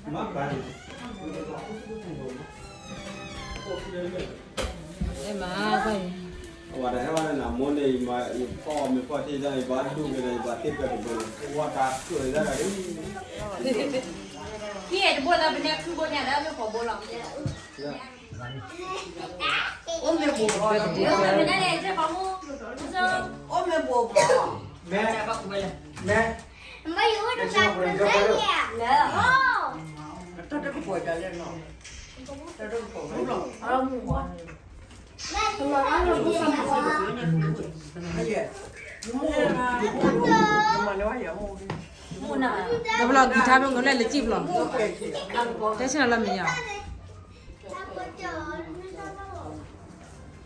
မၤဘၣ်န့ၣ် အဲၣ်မးကွၢ်အံၤ အဝဲတဟဲဘၣ်န့ၣ်နၤ မိၢ်န့ၣ် ယဖီၣ်မ့ၤဖီၣ်ထံၣ်ဒၣ် ယဘၣ်ဒူၣ်က့ၤဒီး ယဘၣ်သ့ၣ်ပၢၢ်တဘိန့ၣ် ဝဲတၢ်ကျိၤဒၣ်ဒၣ် ခံအဲၣ်တဘိလၢပနဲၣ်ခုဘိညါလၢအမ့ၢ်ဖီဘိလီၤ အိၣ်မ့ၢ်ဘိၣ်ဘီ အိၣ်မ့ၢ်ဘိၣ်ဘီ မဲ မဲ မ့ၢ်ယအိၣ်တၢ်ကမဲလၢ တၢ်တကပီၤဒ်လဲၣ်နီၤ တၢ်တကပီၤဘီ တဘျီကံၤထါမ့ၢ်ကလဲၣ်လၢကံၣ်ဘျီ တဲဆ့ၣ်နီၤလၢမဲာ်ညါ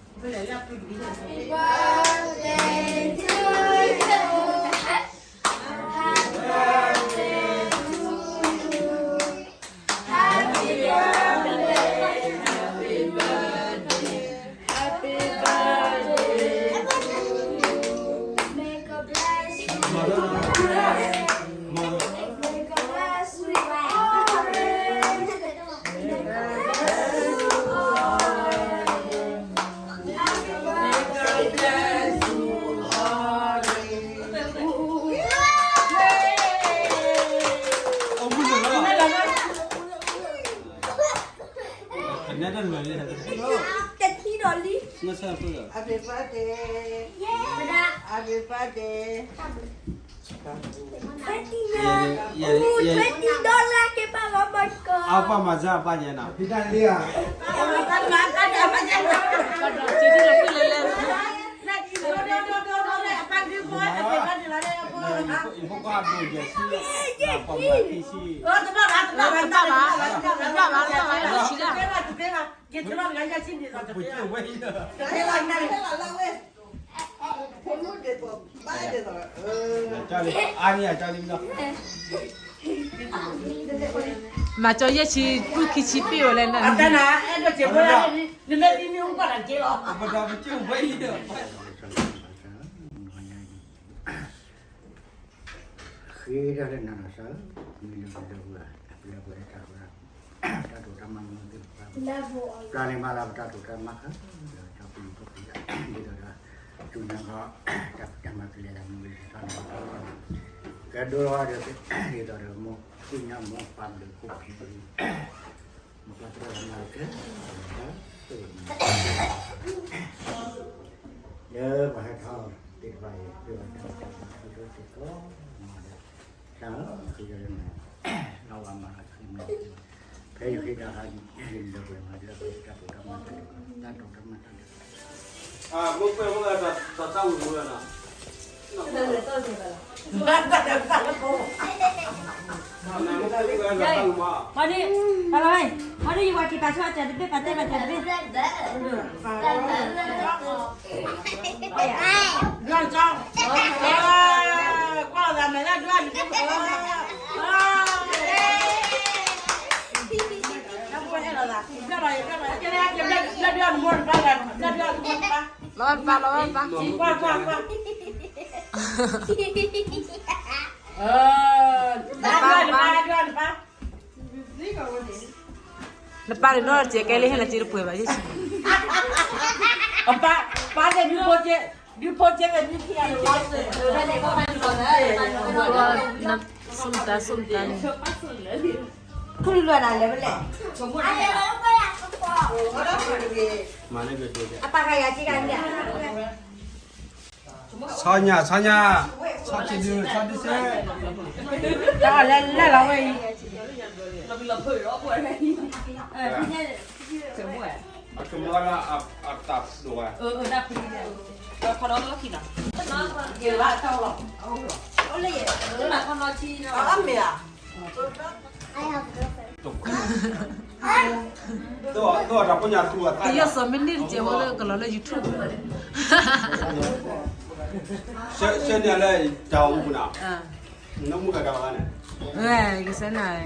တထံၣ်ဒီးလံ Happy birthday Happy birthday အပၢ်မၤစၢ်အပၢ်ညါနီၤ ဖံတၢ်လံဧါ ယဖိခွါအဒိၣ်ယဲၢ်ဆံ ပှၤမၤခံဆံ တဘၣ်ဘၣ် တဘၣ်ဘၣ် တဘၣ်ဘၣ် တဘၣ်ဘၣ် ပက့ၢ်ဝဲအံၤဒီး အါန့ၢ်အကၠီလံလီၤ မၤကၠီယဲၢ်ဆံ ပုၢ်ခံဆံပ့ၢ်ဝဲလဲၣ်န့ၣ် ပက့ၢ်ဝဲအံၤဒီး ဃ့တၢ်လၢနၤနီၢ်စၢ်, မ့ၢ်လၢပလၢပှၤ, ပလၢပှၤလၢတၢ်, တၢ်တိာ်တၢ်မၤမ့ၢ်သ့ၣ်တဖၣ်, ပျၢ်န့ၢ်မးလၢပတၢ်တိာ်တၢ်မၤဃၢ, ဒီးတၢ်ပူၤပူၤ, ဒ်သိးဒီး, တုၤနၤကီ, တၢ်ဖံးတၢ်မၤကလဲၤတၢ်မ့ၢ်ဂ့ၤတၢ်န့ၣ်, ကဲဒိၣ်လီၤဒီး, ဒ်သိးဒီးမိၢ်, သ့ၣ်ညါမိၢ်ပၢ်ဘျုးခိၣ်ခံဘျုး မ့ၢ်ပှၤသရၣ်မၤကဲ, လၢပှၤဟဲထီၣ်သ့ၣ်တဖၣ်အံၤ ပှၤတၢ်သ့ၣ်ကီ, မၤဒီး, တၢ်ဃုယၤလၢမ့ၢ်, လၢဝဲမၤလီၤခံမ့ၢ်, ဖဲယဃ့တၢ်ဟး, လၢပှၤမၤလၢပှၤတၢ်တိာ်တၢ်မၤတၢ်, တၢ်တိာ်တၢ်မၤတၢ် မ့ၢ်ကွဲးဝဲတၢ်ဝံၤဝဲနီၤ, မၤန့ၣ်, မၤန့ၣ်, ယဝၤက့ၤပာ်ဆၢအတၢ်တဘ့ၣ် ပာ်တဲပာ်တၢ်တဘ့ၣ်, ဒွၣ်ကၠီ, ကွၢ်သးမဲာ်ညါဒွၣ်န့ၣ်, လီၤဝဲပၢ်, လီၤဝဲပၢ်, နပၢ်န့ၣ်နီၢ်စဲးကဲလၢဟဲလီၤစ့တပှဲၤဘၣ်, ယဲၢ်ဆံ, ပၢ်, ပၢ်ကဲဒုဖိကဲ, ဒုဖိကဲဝဲဒုခံဂၤန့ၣ်, ဆိၣ်တၢ်, ဆိၣ်တၢ်န့ၣ်, ခူၣ်လွဲၢ်နၤလဲၤဖဲလဲၣ်, အပၢ်ဂၤယၤက့ဂၤန့ၣ် ဆီညါ, ဆီညါ, ဆီခံဒု, ဆီဒုစ့, တၢ်လဲၤလဲၤလီၤဝဲအံၤ, အတၢ်ဒိၣ်ဝဲ, အတၢ်လီၤ, မ့ၢ်ဧါ, ယီၢ်စီၤမ့ၢ်န့ၢ်တကဲဝဲလၢကလီၤလၢ YouTube ဆှၢန့ၢ်လၢတၢ်အိၣ်မူနီၤ, နမူကတၢ်ဝဲန့ၣ်, ကဆှၢန့ၢ်,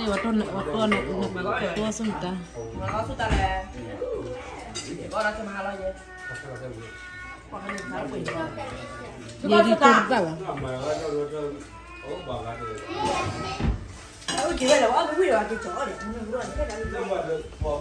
ဝဲတိၢ်, တိၢ်ဆိတၢ်, ဆိတၢ်လဲၣ်, ဘီလၢတမၤဟါလီၤယဲ ယဲဒ်တိၢ်တဘၣ်ဘၣ်. အဝဲက့ၤဝဲဒီး အီၣ်မ့ၤဝံၤဒီး က့ၤကီၤအီၣ်ဒီး မ့ၢ်ဘျီန့ၣ် ဟဲဒီး လၢ